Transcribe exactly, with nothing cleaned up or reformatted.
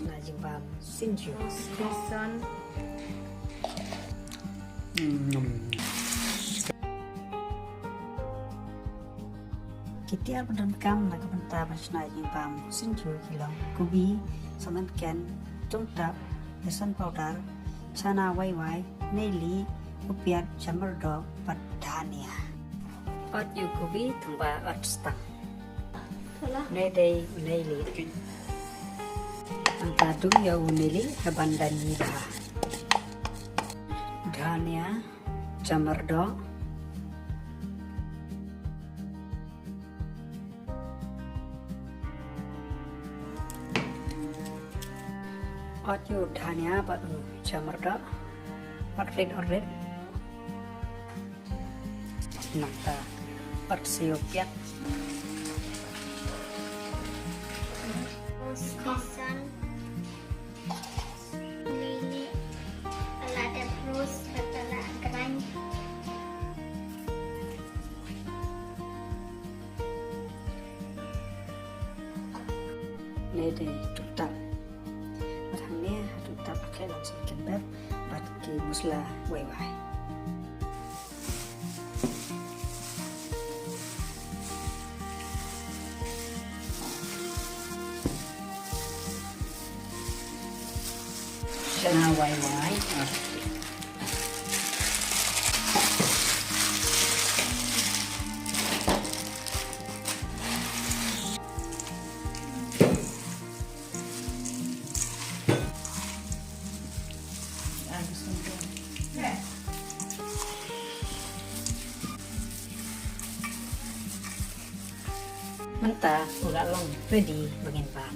Na jingbam Sinju. Ki tiar ba donkam na ka bynta ban shna jingbam Sinju ki long kubi, somen ken, tungtap, besan powder, chana wai wai, neili, u piat, chamar doh bad dhania. Ot ïa u kubi tang ba ot stang. Ne dei u neili. Nangta dung ïa u neili ha ban da ñi bha. Dhania, chamar doh. Ot ïa u dhania bad u chamar doh. Ot rit, ot rit. Nangta ot siew piat. Rose besan. Lili. Ala dep rose, bad ala grind. Ne dei tungtap. Bad hangne ha tungtap ka long shen ken bep bad ki masala wai wai. Chana wai wai. Mynta u la long ready ba ngin bam.